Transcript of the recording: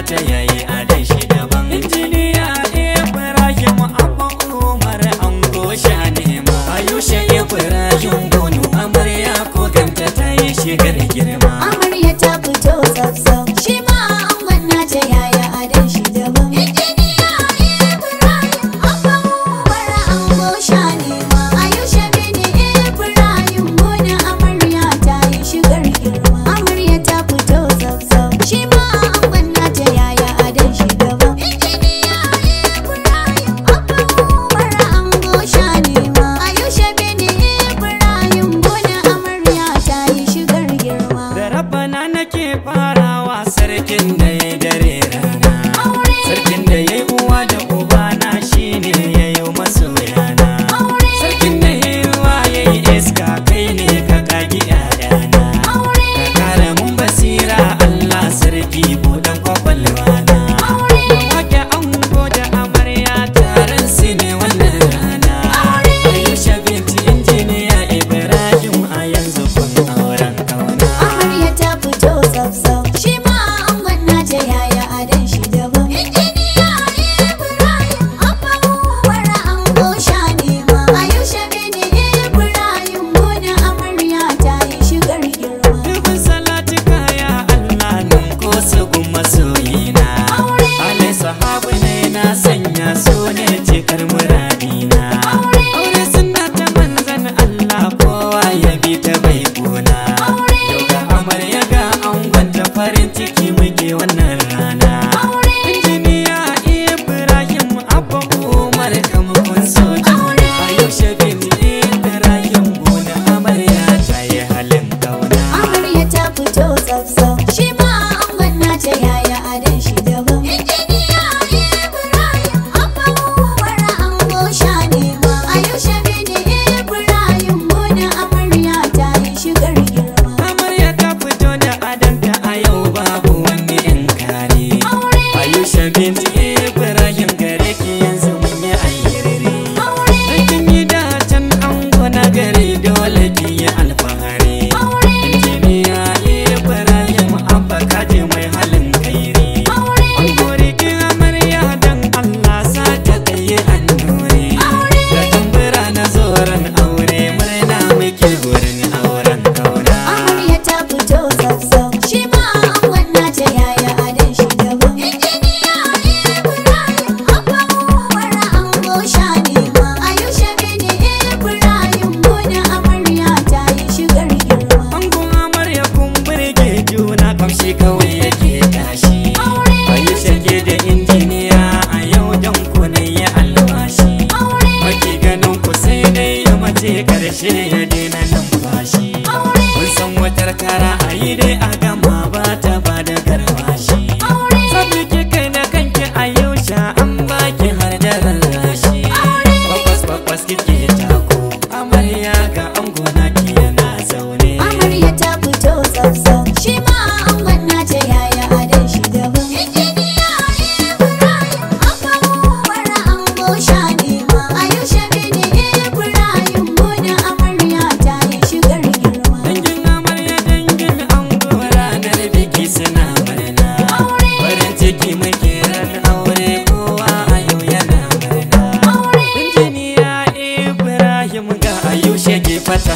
nata yayi adan shi daban. Injiniya Ibrahim Abba Umar ango sha nema. Ayusha Ibrahim Gonu amarya ko ganta ta yi shigar girma. Amarya ta fito tsaf-tsaf, shi ma angon nata yaya adan shi daban. Injiniya Ibrahim Abba Umar ango sha nema. Ayusha bin Ibrahim Gonu amarya ta yi shigar girma. Amarya ta fito tsaf-tsaf, shi ma angon nata yaya adan shi daban. Injiniya Ibrahim Abba Umar ango sha nema. Ayusha bin Ibrahim Gonu amarya ta yi shigar girma. Da rabbana nake farawa sarkin da ya dare rana. Sarkin da ya yi uwa da uba na shine ya yi masoyana. Sarkin da ya yi ruwa ya yi iska kai ne ka kagi ‘ya'yana. Ka kara mun basira Allah sarki buɗan kwakwalwa na. Wake ango da amarya taron su ne wannan rana. Ayusha binti injiniya Ibrahim a yanzu kun auren kauna. Amarya ta fito tsaf-tsaf, shi ma angon nata yaya adan shi daban. Injiniya Ibrahim Abba Umar ango sha nema. Ayusha bin Ibrahim Gonu amarya ta yi shigar girma. Dubin salatika ya Allah nan ko su gun masoyina. Alai sahabu ne na sanya su ne cikar muradina. Aure suna ta manzan Allah kowa ya bi ta bai gona. Yau ga amarya ga angon ta farin ciki muke wannan rana. Injiniya Ibrahim Abba Umar kama kun so juna. Ayusha bin Ibrahim Gona amarya ta yi halin kauna. Amarya ta fito tsaf-tsaf, shi ma angon nata yaya adan shi daban. Injiniya Ibrahim Abba Umar ango sha nema. Ayusha bin Ibrahim Gonu amarya ta yi shigar girma. Amarya ta fito da adanta a yau babu wani inkari. Ayusha binti Ibrahim gare ki yanzu mun yi ayyiriri. Kin yi dacen ango na gari dole ki yi alfahari. Injiniya Ibrahim Abba kaji mai halin kairi. Ango riƙe amarya dan Allah sa ta tsaye annuri. Da tambura na zoron aure murna muke wurin auren kauna. Amarya ta fito tsaf-tsaf, shi ma angon nata yaya adan shi daban. Injiniya Ibrahim Abba Umar ango sha nema. Ayusha bin Ibrahim Gonu amarya ta yi shigar girma. Angon amarya kun burge juna kamshi kawai yake tashi. Ayusha ke da injiniya a yau don ku na yi alwashi. Maki ganin ku sai dai ya mace karshe ya daina numfashi. Kun san wutar kara a yi dai a gama ba ta ba da garwashi. Sabi ki kai na kanki Ayusha an baki har da rarrashi. Bakwas bakwas kike tako amarya ga ango naki yana zaune. Amarya ta fito tsaf-tsaf, shi ma angon nata yaya adan shi daban. Injiniya Ibrahim Abba Umar ango sha nema. Ayusha bin Ibrahim Gonu amarya ta yi shigar girma. Dangin amarya dangin ango ranar biki suna murna. Farin ciki muke ran aure kowa a yau yana murna. Injiniya Ibrahim ga Ayusha ke fata.